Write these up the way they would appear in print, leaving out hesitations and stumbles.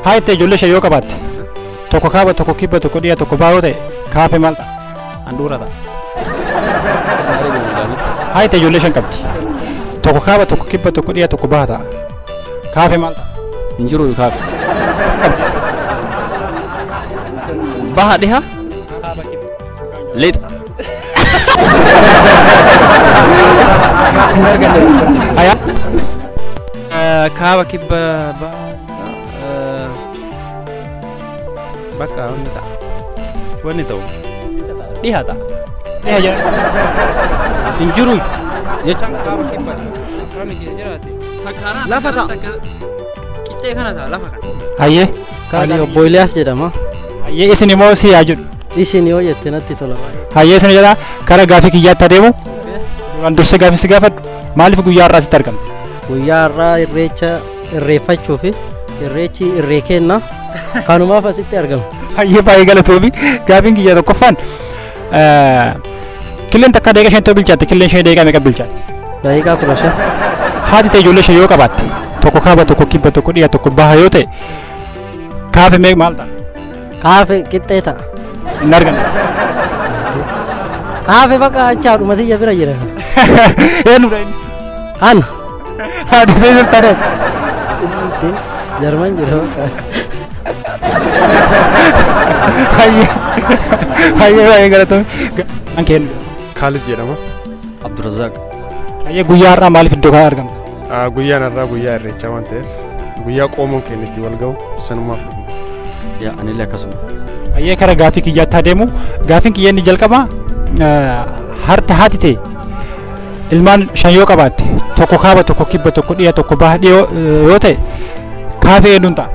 Haati ta'e ijoollee shan yoo qabaatte tokko kaaba tokko kibba tokko dhiya tokko baha yoo ta'e kaafe maal ta'a? Handhuura ta'a. Haati ta'e ijoollee shan qabdi. Tokko kaaba tokko kibba tokko dhiya tokko baha ta'a. Kaafe maal ta'a? Hin jiru kaafe. Baha dhiha. Lixa. Hin arganne. Hayaa. Kaaba kibba baha bakka wanni ta'a. Wanni ta'u dhiha ta'a. Dhiha jedha. Hin jiru jechaan kaaba kibba afran keessa jiraate. Lafa ta'a. Qixxee kana ta'a lafa kana. Hayyee. Ani obbo Iliyaas jedhama. Hayyee isin immoo si haa jedhu. Isin yoo jette natti tola. Hayyee isin jedha kara gaafii kiyyaatti adeemu. Duraan dursee gaafii si gaafadhu. Maaliif guyyaa har'aa sitti argamte? Guyyaa har'aa irreecha irreeffachuu fi irreechi irree kenna. Kanumaaf asitti argama. Hayyee baay'ee galatoomi. Gaafiin kiyya tokkoffaan killeen takka daqiiqa shan ta'uu bilchaatte killeen shan daqiiqa meeqa bilchaatte? Daqiiqaa 15. Haati ta'e ijoollee shan yoo qabaatte tokko kaaba tokko kibba tokko dhiya tokko baha yoo ta'e kaafe meeqa maal ta'a? Kaafe qixxee ta'a. Hin arganne. Kaafe bakka achi haadhuma tiyya bira jira. Eenyudha inni? Ana. Haadha bee jirta dha. Jarman jira bakka. Hayyee hayyee baay'ee galatoomi. An kennu. Kaalid jedhama. Abdurrazaaq. Hayyee guyyaa har'aa maaliif iddoo kana argamta? Guyyaan har'aa guyyaa irreechaa waan ta'eef guyyaa qoomoon keenya itti wal ga'u sanumaaf dhufne. Yaa anillee akkasuma. Hayyee kara gaafii kiyyaatti adeemu. Gaafiin kiyya inni jalqaba harta haati ta'e ilmaan shan yoo qabaatte tokko kaaba tokko kibba tokko dhiya tokko baha dhiyoo yoo ta'e kaafee eenyuun ta'a?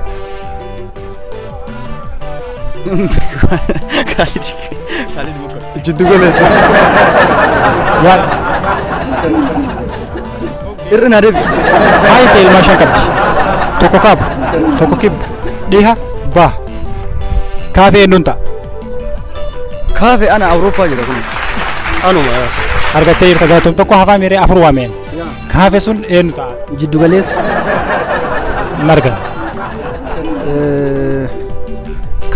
Kaalid Kaalid Mokor. Jiddu galeessa. Yaa Irra naa deebi. Haati ta'e ilmaan shan qabdi. Tokko kaaba tokko kibba dhiha baha kaafee eenyuun ta'a? Kaafe ana Awurooppaa jira kun. Anuma yaasa. Argattee jirta galatoomi. Tokko hafaa miiree afur waameen. Kaafe sun eenyu ta'a? Jiddu galeessa. Hin arganne.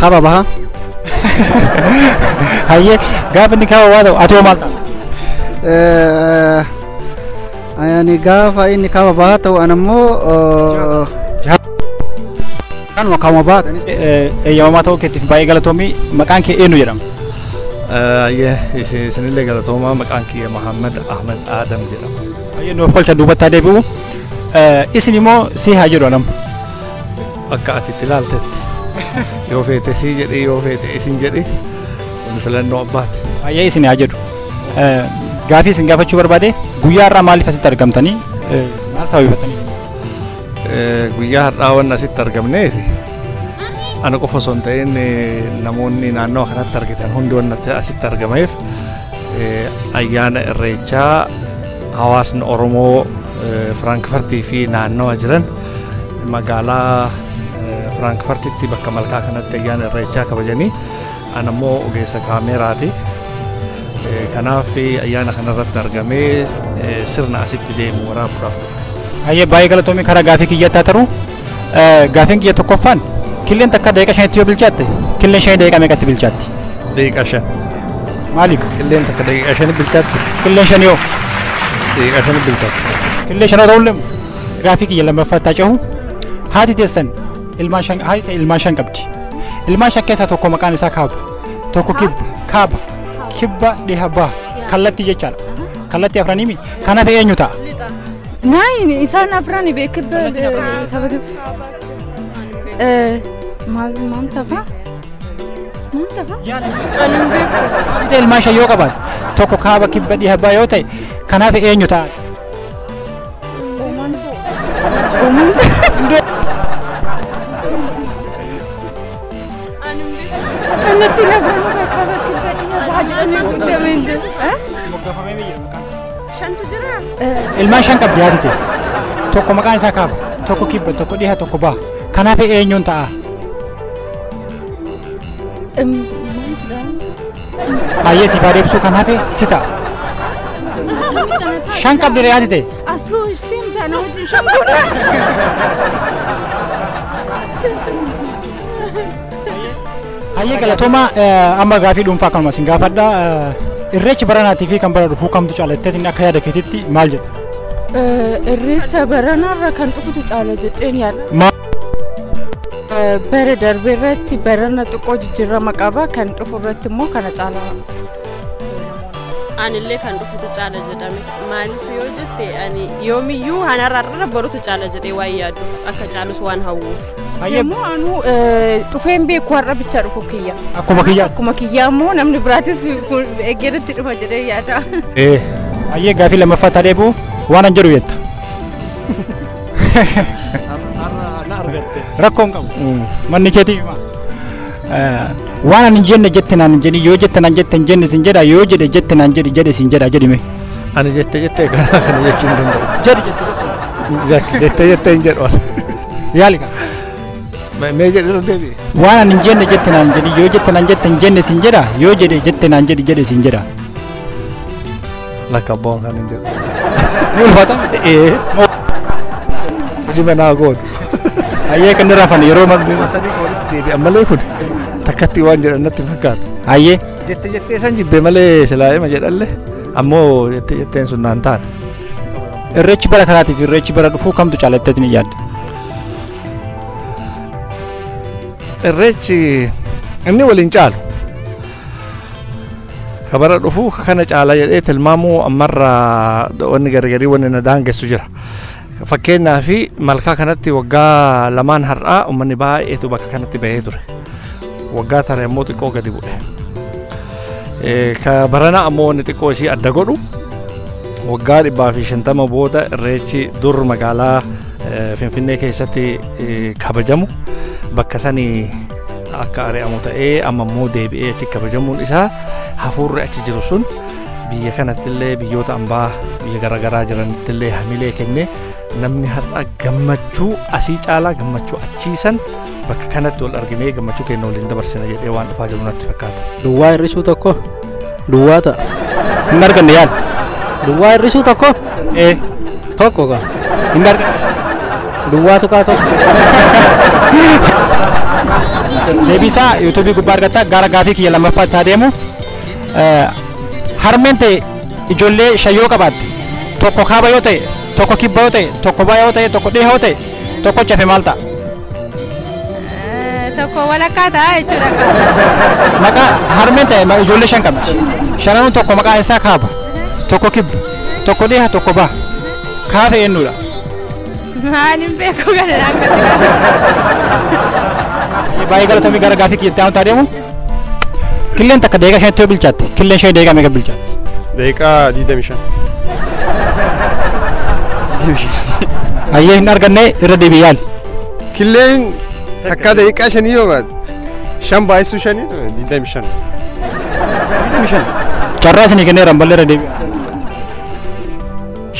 Kaaba baha. Hayyee gaafa inni kaaba waa ta'u ati hoo maal ta'a? Ani gaafa inni kaaba baha ta'u ana immoo kanuma kaaba baha ta'anis. Eeyyamamaa ta'uu keetiif baay'ee galatoomi. Maqaan kee eenyu jedhama? Hayyee isinillee galatoomaa maqaan kiyya Muhammad Ahmed Adam jedhama. Hayyee nuuf kolcha duubatti haa deebi'u. Isin immoo si haa jedhu anam. Akka ati itti ilaaltetti. Yoo feete si jedhi yoo feete isin jedhi kun filannoo abbaati. Hayyee isin haa jedhu. Gaafii isin gaafachuu barbaade guyyaa har'aa maaliif asitti argamtanii maal sababeeffatanii? Guyyaa har'aa waan asitti argamneef ana qofa osoo hin ta'in namoonni naannoo kanatti argitan hundi waan asitti argameef ayyaana irreechaa hawaasni Oromoo Firaankfartii fi naannawa jiran magaalaa Firaankfartitti bakka malkaa kanatti ayyaana irreechaa kabajanii ana immoo ogeessa kaameeraati. Kanaaf ayyaana kanarratti argamee sirna asitti deemu waraabuudhaaf dhufe. Hayyee baay'ee galatoomi karaa gaafii kiyyaatti haa taru. Gaafiin kiyya tokkoffaan killeen takka daqiiqa shanitti yoo bilchaatte killeen shanii daqiiqa meeqatti bilchaatti? Daqiiqa 5. Maaliif? Killeen takka daqiiqa shanii bilchaatti. Killeen shanii yoo? Daqiiqa shanii bilchaatti. Killee shanoo ta'ullee gaafii kiyya lammaffaatti haa cehu. Haati teessan ilmaan shan haati ta'e ilmaan shan qabdi. Ilmaan shan keessaa tokko maqaan isaa kaaba. Tokko kibba kaaba kibba dhiha baha kallattii jechaadha. Kallattii afraniimi kanaaf eenyu ta'a? Naayin isaan afrani beekibba kaba maal maal tafa? Maal tafa? Ani hin beeku. Haati ta'e ilmaan shan yoo qabaatte tokko kaaba kibba dhiha baha yoo ta'e kanaaf eenyu ta'a? Uumaan ta'u. Uumaan ta'u. Kallattiin afranuu kaaba kibba dhiha baha jedhamee guutamee hin jiru. Moggaafamee jira maqaan. Shantu jira? Ilmaan shan qabdi haati ta'e. Tokko maqaan isaa kaaba, tokko kibba, tokko dhiha, tokko baha. Kanaaf eenyuun ta'a? Maal jedhama? Hayyee siif haa deebisuu kan hafe si ta'a. Shan qabdi haati ta'e. Asuu ishtiin taana wajjin shan godha. Hayyee galatooma amma gaafii dhuunfaa kanuma isin gaafadha. Irreechi baranaatii fi kan bara dhufuu kamtu caala jettee akka yaada keetitti maal jedha? Irreessa baranaarra kan dhufutu caala jedheen yaada. Bara darbe irratti barana xiqqoo jijjiirama qaba, kan dhufu irratti immoo kana caala. Anillee kan dhufutu caala jedhame. Maaliif yoo jette, ani yoomiyyuu hanarra borutu caala jedhee waan yaaduuf, akka caalus waan hawwuuf. Yommuu anuu dhufeen beeku har'a bichaa dhufu kiyya. Akkuma kiyyaatti. Akkuma kiyyaa immoo namni biraatis eeggeetti dhufa jedhee yaada. Hayyee, gaafii lammaffaa deebi'u waan an jedhu jetta. Na argatte. Rakkoo hin qabu. Manni keetii hima. Waan an hin jenne jette naan hin jedhi, yoo jette naan jette hin jenne sin jedha, yoo jedhe jette naan jedhi jedhe sin jedha jedhime. Ani jette jettee kana kana jechuu hin danda'u. Jedhi jette jette. Jette jettee hin jedhu. Yaali kana. Mee jedhi, irra deebi'i. Waan an hin jenne jette naan hin jedhi, yoo jette naan jette hin jenne sin jedha, yoo jedhe jette naan jedhi jedhe sin jedha. Lakka abboon kan hin jedhu. Ni ulfaata? Ee. Hojii manaa godhu. Hayyee, kan irraa afan yeroo Matanii walitti deebi'an malee kun takkatti waan jedhan natti fakkaata. Hayyee. Jette jettee san jibbe malee silaa hima jedhalle, ammoo jette jetteen sun naan taane. Irreechi bara kanaatii fi irreechi bara dhufuu kamtu caala jetteetiin hin yaadda? Irreechi inni waliin caalu. Ka bara dhufuu kana caala jedhee tilmaamuu ammarraa wanni gargarii wanni na daangessu jira. Fakkeenyaa fi malkaa kanatti waggaa lamaan har'aa uummanni baay'eetu bakka kanatti bahee ture. Waggaa tara immoo xiqqoo gadi bu'e. Ka barana ammoo wanni xiqqoo isii adda godhu, waggaa 150 booda irreechi dur magaalaa Finfinnee keessatti kabajamu bakka sanii akka ari'amu ta'ee, amma immoo deebi'ee achi kabajamuun isaa, hafuurri achi jiru sun biyya kanattillee, biyyoota ambaa biyya garaagaraa jiranittillee hamilee kennee, namni har'a gammachuu asii caalaa gammachuu achiisan bakka kanatti wal arginee gammachuu keenya waliin dabarsina jedhee waan dhufaa jiru natti fakkaata. Duwwaa hir'isuu tokko duwwaa ta'a. Hin arganne, yaal. Duwwaa hir'isuu tokko? Ee. Tokko ka. Hin arganne. Duwwaa tuqaa tokko. Deebisaa yuutuubii gubbaa argatta. Gara gaafii kiyya lammaffaatti haa deemu. Harmeen ta'e ijoollee shan yoo qabaatte, tokko kaaba yoo ta'e, tokko kibba yoo ta'e, tokko ba'a yoo ta'e, tokko dhiha yoo ta'e, tokko cafe maal ta'a? Tokko walakkaa ta'a jechuudha. Maqaa harmeen ta'e ijoollee shan qabdi. Shananuu tokko maqaan isaa kaaba, tokko kibba, tokko dhiha, tokko ba'a. Kaafe eenyudha? Maal hin beeku kana. Baay'ee galatoomii. Gara gaafii kiyyatti aanutti adeemu. Killeen takka daqiiqaa 5tti yoo bilchaatte, killeen shan daqiiqaa meeqa bilchaatti? Daqiiqaa 25. Hayyee, hin arganne, irra deebi'i yaali. Killeen takka daqiiqaa 5 yoo baate, shan baay'isuu shanii 25. 25. Carraa isinii kenneera, ballee irra deebi'a.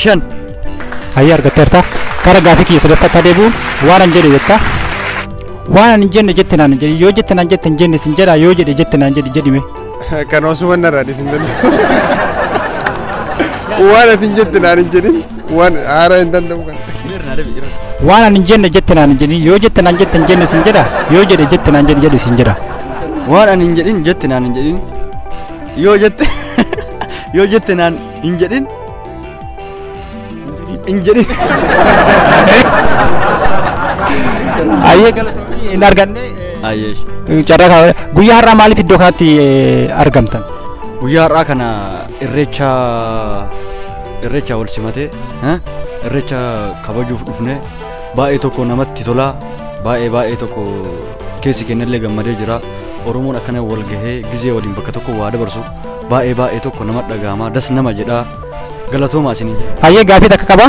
Shan. Hayyee, argatteerta. Gara gaafii kiyya sadaffaatti adeemu. Waan an jedhe jetta. Waan an hin jenne jette naan hin jedhi, yoo jette naan jette hin jenne sin jedha, yoo jedhe jette naan jedhi jedhime. Kan osuma narraa dhiisin danda'u. Waan ati hin jette naan hin jedhin, waan haaraa hin danda'u kan. Waan an hin jenne jette naan hin jedhin, yoo jette naan jette hin jenne sin jedha, yoo jedhe jette naan jedhi jedhe sin jedha. Waan ani hin jedhin jette naan hin jedhin, yoo jette naan hin jedhin hin jedhin. Hayyee, galatoomii, hin arganne. Hayyee. Carraa kana guyyaa har'aa maaliif iddoo kanatti argamtan? Guyyaa har'aa kana irreecha wal simatee irreecha kabajuuf dhufne. Baay'ee tokko namatti tola, baay'ee baay'ee tokko keessi kennallee gammadee jira. Oromoon akkana wal gahee gizee waliin bakka tokko waa dabarsu baay'ee baay'ee tokko nama dhagahama, das nama jedha. Galatooma isinii jedha. Hayyee, gaafii takka qaba.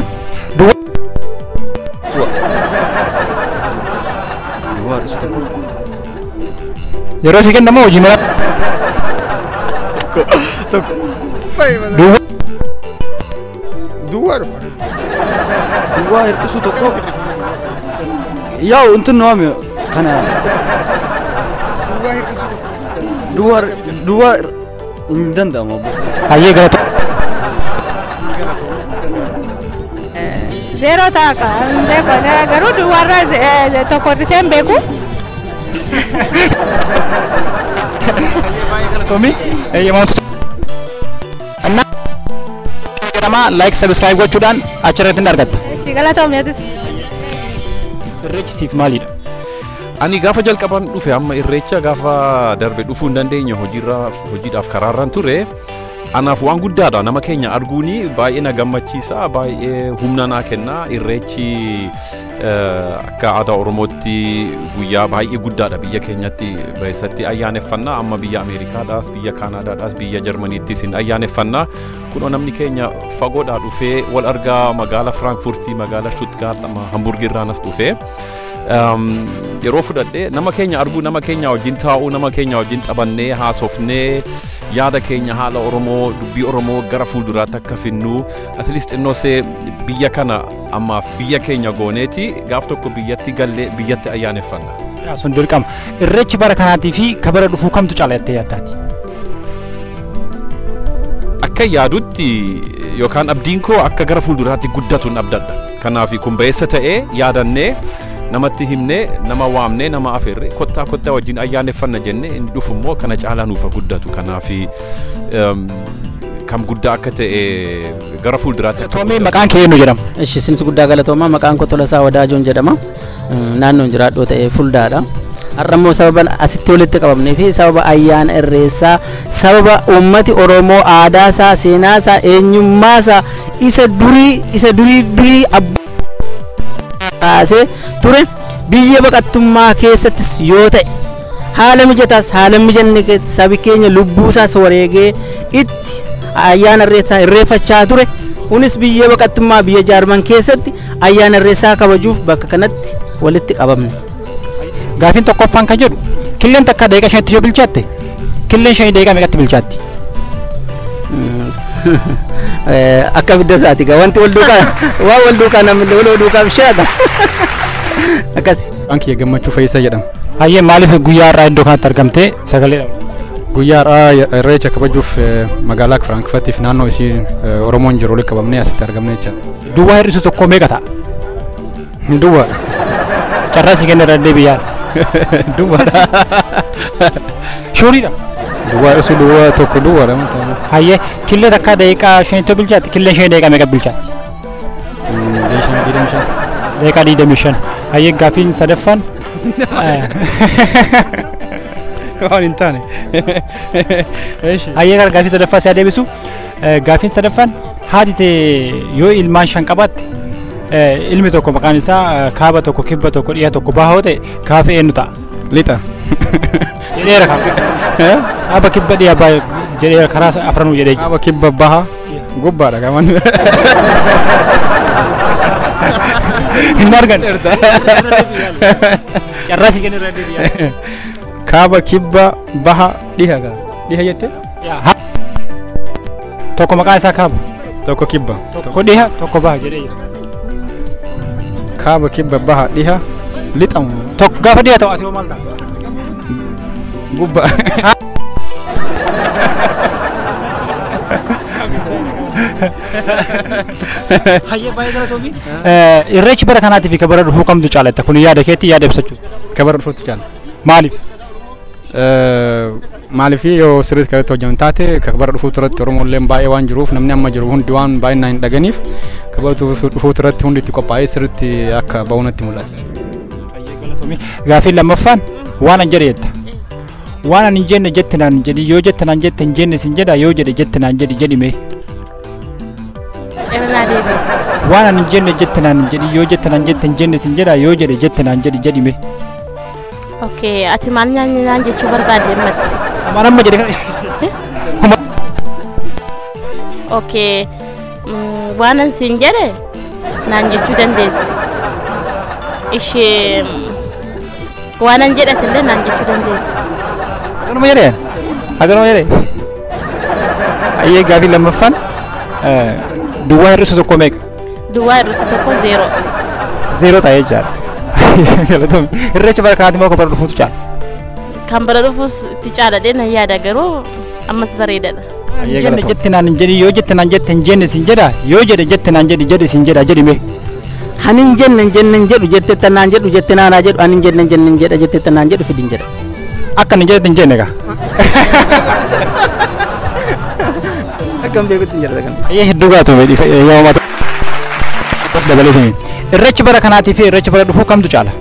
Duwwaa Duwwaa hir'isu tokko. Yeroo si kennamu hojii mara. Tokko. Duwwaa. Duwwaa dhuma. Duwwaa hir'isu tokko yaa'u እንትን ነው kana. Duwwaa hir'isu tokko. Duwwaa duwwaa hin danda'amu abbo. Hayyee, galatoomii. Zeeroo ta'a ka hin beeku, garuu duwwaarraa tokko hir'isee hin beeku. Galatoomi. Eeyyamamtu. Jedhama like subscribe gochuudhaan achirratti hin argatta. Si galatoomi atis. Irreechi siif maalidha? Ani gaafa jalqaban dhufe amma irreecha gaafa darbe dhufuu hin dandeenye hojiidhaaf karaarran ture. Anaaf waan guddaadha nama keenya arguuni baay'ee na gammachiisa baay'ee humna naa kenna irreechi akka aadaa Oromootti guyyaa baay'ee guddaadha biyya keenyatti keessatti ayyaaneffannaa amma biyya Ameerikaadhaas biyya Kaanaadaadhaas biyya Jarmaniittis hin ayyaaneffannaa kunoo namni keenya fagoodhaa dhufee wal argaa magaala Firaanfurtii magaala Shuttgaart amma Hamburgirraanas dhufee. Yeroo fudhadhee nama keenya arguu nama keenya wajjin taa'uu nama keenya wajjin taphannee haasofnee yaada keenya haala Oromoo dubbii Oromoo gara fuulduraatti akka finnu at least xinnoo see biyya kana ammaaf biyya keenya gooneeti gaaf tokko biyyatti gallee biyyatti ayyaaneffanna. Yaa sun dirqama. Irreechi bara kanaatii fi ka bara dhufuu kamtu caala jettee yaaddaati? Akka yaadutti yookaan abdiin koo akka gara fuulduraatti guddatuun abdadha. Kanaaf kun ba'eessa ta'ee yaadannee namatti himnee nama waamnee nama afeerree kottaa kottaa wajjin ayyaaneffanna jennee hin dhufu immoo kana caalaa nuuf guddatu. Kanaaf kam guddaa akka ta'e gara fuulduraatti akka Toomii maqaan kee eenyu jedhama? Ishi isinis guddaa galatoomaa maqaan koo Tolasaa Wadaajoon jedhama. Naannoon jiraadhoo ta'e Fuldaadha. Har'a immoo sababa asitti walitti qabamnee fi sababa ayyaana irreessaa sababa uummati Oromoo aadaa isaa seenaa isaa eenyummaa isaa isa durii durii kaasee ture biyya baqattummaa keessattis yoo ta'e haala mijataas haala mijanne sabi keenya lubbuu isaas wareegee itti ayyaana irreessaa irreeffachaa ture. Kunis biyya baqattummaa biyya Jaarman keessatti ayyaana irreessaa kabajuuf bakka kanatti walitti qabamne. Gaafiin tokkoffaan kan jedhu killeen takka daqiiqaa shanitti yoo bilchaatte killeen shanii daqiiqaa meeqatti bilchaatti? Akka bidda isaati gaa wanti wal duukaa waan wal duukaa namni wal duukaa bishaata. Akkasi. Maqaan kiyya Gammachuu Fayyisaa jedhama. Hayyee maaliif guyyaa har'aa iddoo kanatti argamtee sagalee dhabde? Guyyaa har'aa irreecha kabajuuf magaalaa Firaankifattiif naannoo isii Oromoon jiru walitti qabamnee asitti argamne jechaadha. Duwwaa hir'isu tokko meeqa ta'a? Duwwaadha. Carraa si kenna irra deebi'aa. Duwwaadha. Shuuriidha. Duwwaa hir'isu duwwaa tokko duwwaadha. Hayyee killee takka daqiiqaa shanitti bilchaatti killee shanii daqiiqaa meeqa bilchaatti? 25. Daqiiqaa 25. Hayyee gaafiin sadaffaan. Waan hin taane. Hayyee gara gaafii sadaffaa si adeebisu. Gaafiin sadaffaan haati tee yoo ilmaan shan qabaatte ilmi tokko maqaan isaa kaaba tokko kibba tokko dhiha tokko baha yoo ta'e gaafa eenyu ta'a? Lixa. Jedheera kaaba. Kaaba kibba dhiha baha jedheera karaa afranuu jedhee jira. Kaaba kibba baha gubbaadha qaban. Hin arganne. Carraa si kenna irra deebi'aa. Kaaba kibba baha dhiha gaa. Dhiha jette? Tokko maqaan isaa kaaba. Tokko kibba. Tokko dhiha tokko baha jedhee jira. Kaaba kibba baha dhiha lixamu. Tokko gaafa dhiha ta'u ati hoo maal ta'a? Gubba. Hayyee baay'ee galatoomi. Irreechi bara kanaatii fi ka bara dhufuu kamtu caalatta? Kun yaada keetti yaada ibsachuu. Ka bara dhufuutu caala. Maaliif? Maaliif yoo sirriitti kanatti hojjetan taate ka bara dhufuutu irratti Oromoolleen baay'ee waan jiruuf namni amma jiru hundi waan baay'inaan hin dhaganiif ka bara dhufuutu irratti hundi itti qophaa'ee sirriitti akka ba'u natti mul'ata. Gaafiin lammaffaan waan an jedhe jetta. Waan an hin jenne jette naan jedhi yoo jette naan jette hin jenne sin jedha yoo jedhe jette naan jedhi jedhime. Irra deebi'e. Waan an hin jenne jette naan jedhi yoo jette naan jette hin jenne sin jedha yoo jedhe jette naan jedhi jedhime. Okay, ati maal nyaanni naan jechuu barbaadde ammatti? Amaan amma jedhe kana. Okay, waan an siin jedhe naan jechuu dandeessi. Ishee waan an jedhatillee naan jechuu dandeessi. Haganuma jedhee? Haganuma jedhee? Hayyee gaafii lammaffaan duwwaa hir'isu tokko meeqa? Duwwaa hir'isu tokko 0. 0 ta'ee jechaadha. Galatoomi. Irreecha bara kanaatti moo kan bara dhufuutu caala? Kan bara dhufuus itti caaladhee nan yaada garuu ammas bareedaadha. Jenne jette naan hin jedhi yoo jette naan jette hin jenne sin jedha yoo jedhe jette naan jedhi jedhe sin jedha jedhi mee. Hanin jenne jenne jedhu jette tanaan jedhu jette naanaa jedhu hanin jenne jenne jedha jette tanaan jedhu fidin jedha. Akka hin jedhetti hin jenne egaa. Akkam beekutti hin jedha kan. Ayyee hedduu gaatu yoo mata. Bas dabalee sanii. Irreechi bara kanaatii fi irreechi bara dhufuu kamtu caala?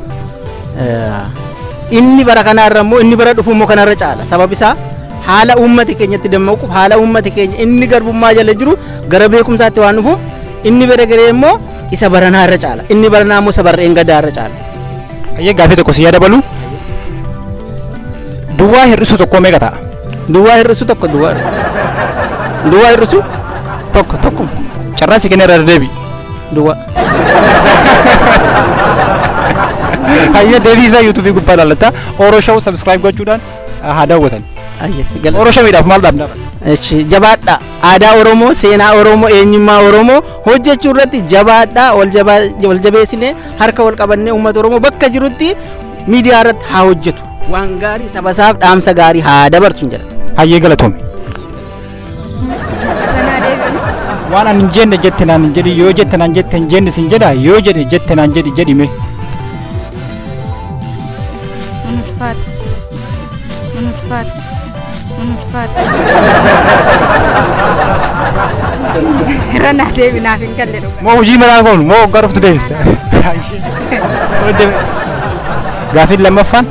Inni bara kanaarra immoo inni bara dhufuu immoo kanarra caala. Sabab isaa haala uummati keenyatti dammaquuf haala uummati keenya inni garbummaa jala jiru gara beekumsaatti waan dhufuuf inni bara garee immoo isa baranaarra caala. Inni baranaa immoo isa barreen gadaarra caala. Ayyee gaaffii tokko si yaada balu. Duwwaa hir'isuu tokko meeqa ta'a? Duwwaa hir'isuu tokko duwwaa. Duwwaa hir'isuu tokko tokko. Carraa si kenna irra deebi. Duwwaa. Ayyee deebii isaa yuutuubii gubbaa ilaallata. Oro Show subscribe gochuudhaan haa daawwatan. Oro Showidhaaf maal dhaabna? Jabaadha. Aadaa Oromoo, seenaa Oromoo, eenyummaa Oromoo hojjechuu irratti jabaadha. Wal jabeessinee harka wal qabannee uummata Oromoo bakka jirutti miidiyaa irratti haa hojjetu. Waan gaarii saba isaaf dhaamsa gaarii haa dabarsu jedha. Hayyee galatoome. Waan ani hin jenne jette naan hin jedhi yoo jette naan jette hin jenne sin jedha yoo jedhe jette naan jedhi jedhime. Ulfaata. Ulfaata. Ulfaata. Irra naa deebi naaf hin galle dhugaa. Moo hojii maraa goonu moo waggaa dhuftu deebiste. Gaaffiin lammaffaan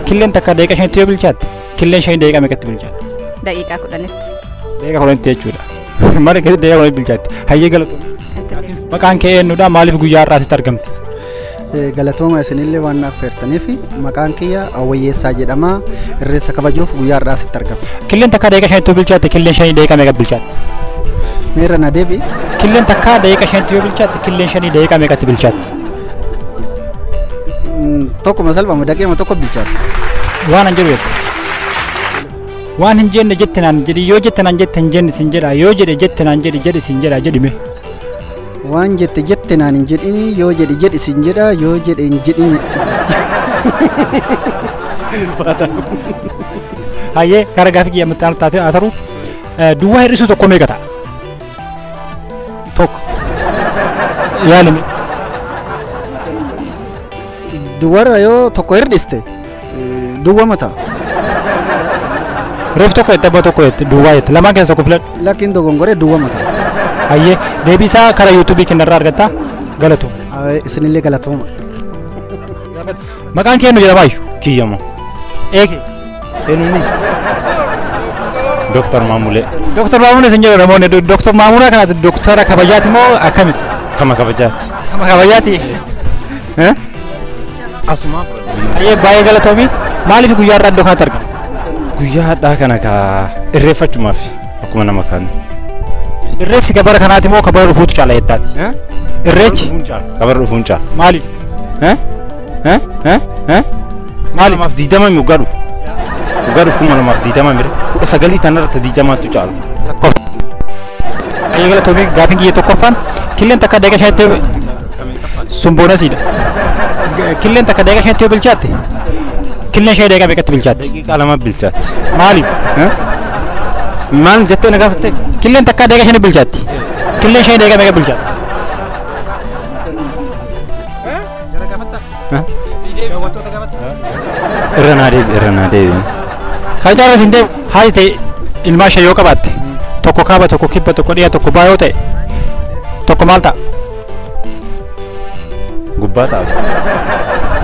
killeen takka daqiiqa shanitti yoo bilchaatte killeen shanii daqiiqa meeqatti bilchaatte? Daqiiqaa 10tti. Daqiiqa 10tti jechuudha. Mara keessatti daqiiqa 10tti bilchaatte. Hayyee galatoome. Maqaan kee eenyudha? Maaliif guyyaa har'aa asitti argamte? Galatooma isinillee waan naaf affeertaniif maqaan kiyya Awwayyeessaa jedhama. Irreessa kabajuuf guyyaa har'aa asitti argama. Killeen takka daqiiqa shanitti yoo bilchaatte killeen shanii daqiiqa meeqatti bilchaatte? Meerra na deebi. Killeen takka daqiiqa shanitti yoo bilchaatte killeen shanii daqiiqa meeqatti bilchaatte? Tokkuma salphama daqiiqama tokko bilchaatte. Waan an jedhu jette. Waan hin jenne jette naan jedhi yoo jette naan jette hin jenne sin jedha yoo jedhe jette naan jedhi jedhi sin jedha jedhime. Waan jette jette naan hin jedhini yoo jedhe jedhi sin jedha yoo jedhe hin jedhini. Hayyee kara gaaffii kiyya amatti taatee haa ta'u duwwaa hir'isuu tokko meeqa ta'a? Tokko. Yaalime. Duwwarra yoo tokko hir'iste duwwama ta'a. Reef tokko jette abbaa tokko jette duwwaa jette lamaan keessa tokko filadhu. Lakkiin dogongoree duwwama ta'a. Hayyee deebii isaa karaa yuutuubii kennarraa argatta galatooma. Isinillee galatooma. Maqaan kee eenyu jedhama ayyu? Kiyyama. Eeke. Eenyuni? Dooktar Maamulee. Dooktar Maamulee isin jedhu namoonni Dooktar Maamulee kanaati dooktara kabajaati moo akkamiti? Kama kabajaati. Kama kabajaati. Asumaa. Hayyee baay'ee galatoomi. Maaliif guyyaa har'aa iddoo kanatti argama? Guyyaa har'aa kana ka irreeffachumaaf akkuma nama kaanii. Irreessi ka bara kanaati moo ka bara dhufuutu caala jettaati? Irreechi? Ka bara dhufuun caala. Maaliif? Maaliif? 2020 waggaa dhufu. Waggaa dhufu 2020 mire 19 tanarratti 20tu caala. Hayyee galatoomii gaaffiin kiyya tokkoffaan killeen takka daqiiqa shanitti sun boonasiidha. Killeen takka daqiiqa shanitti yoo bilchaatte killeen shanii daqiiqa meeqatti bilchaatti? Daqiiqa 2 bilchaatti. Maaliif? Maal jettee na gaafatte? Killeen takka daqiiqa shanii bilchaatti. Killeen shanii daqiiqa meeqa bilchaatti? Irra naa deebi, irra naa deebi. Kan caalaa isin deebi haati ta'e ilmaan shan yoo qabaatte tokko kaaba tokko kibba tokko dhiya tokko baa yoo ta'e tokko maal ta'a? Gubbaa ta'a.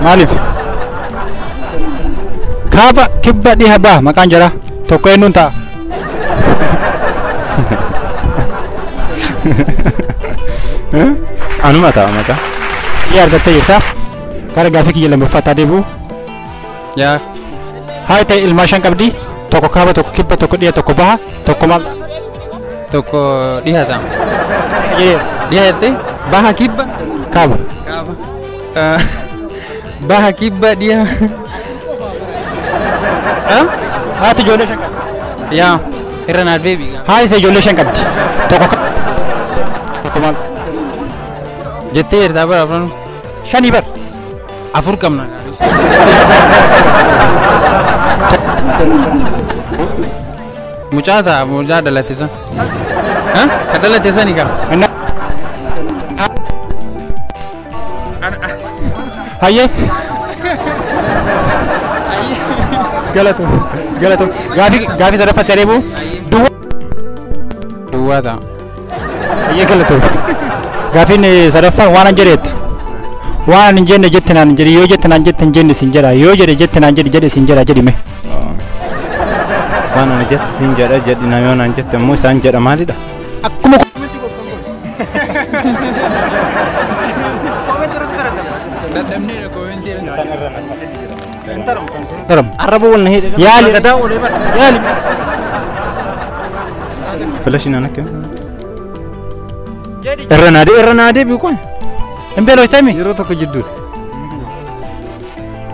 Maaliif? Kaaba kibba dhiha baa maqaan jara tokko eenyuun ta'a? Anuma ta'a maqaa. Iyya argattee jirta. Gara gaaffii kiyya lammaffaa deebi'u. Yaa. Haati ta'e ilmaan shan qabdi. Tokko kaaba tokko kibba tokko dhiya tokko baha tokko maal? Tokko dhiha ta'a. Dhiha jettee baha kibba. Kaaba. Kaaba. Baha kibba dhiha. Haati ijoollee shan qabdi. Yaa irra naa deebi. Haati isa ijoollee shan qabdi. Tokko tokko maal? Jettee jirtaa bara afran. Shanii bar. Afur qabna. Mucaa ta'a mucaa dhalate san. Ka dhalate sani kaa. Hayyee. Galatoom. Galatoom. Gaafii sadaffaa si adeemu. Duwwaa. Duwwaa ta'a. Hayyee galatoom. Gaafiin sadaffaan waan an jedheetta. Waan an hin jenne jette naan jedhi, yoo jette naan jette hin jenne sin jedha, yoo jedhe jette naan jedhi jedhe sin jedha jedhime. Waan ani jette siin jedha jedhi na yoo naan jette immoo isaan jedha maalidha? Akkuma Dadhabneedha koomentii. Arraba wal na hidhe. Yaali. Gadaa olee bara. Yaali. Filashin an akka. Irra naa irra naa deebi'u qoy. Hin beelooftami? Yeroo tokko jidduudha.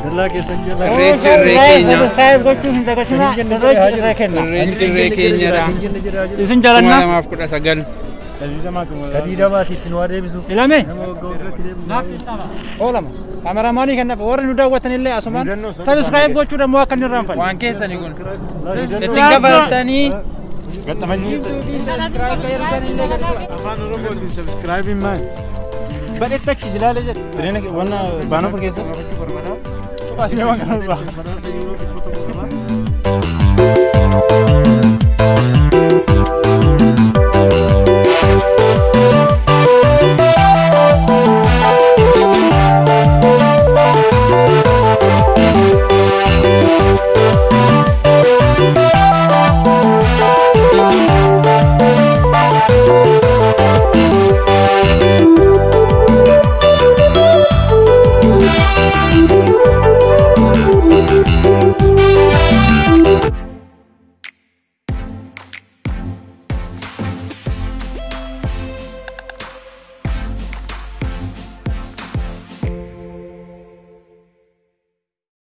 Dallaa keessan jala. Irreechi irree keenya. Subscribe gochuu hin dagatinaa. Irreechi irree kenna. Irreechi irree keenyadha. Isin jaalannaa? 2019. Sadii damaati itti nu adeemsisu. Ilame. Oolama. Kaameraamaanii kennaaf warri nu daawwatan illee asumaan subscribe gochuu dammoo akka inni irraanfanne. Waan keessani kun. Ittiin kafaltanii. Afaan Oromootiin subscribe maal? Badhetti achi si ilaalee jedhe. Tireena wanna baanoofa keessatti. Asii waan kana irraa.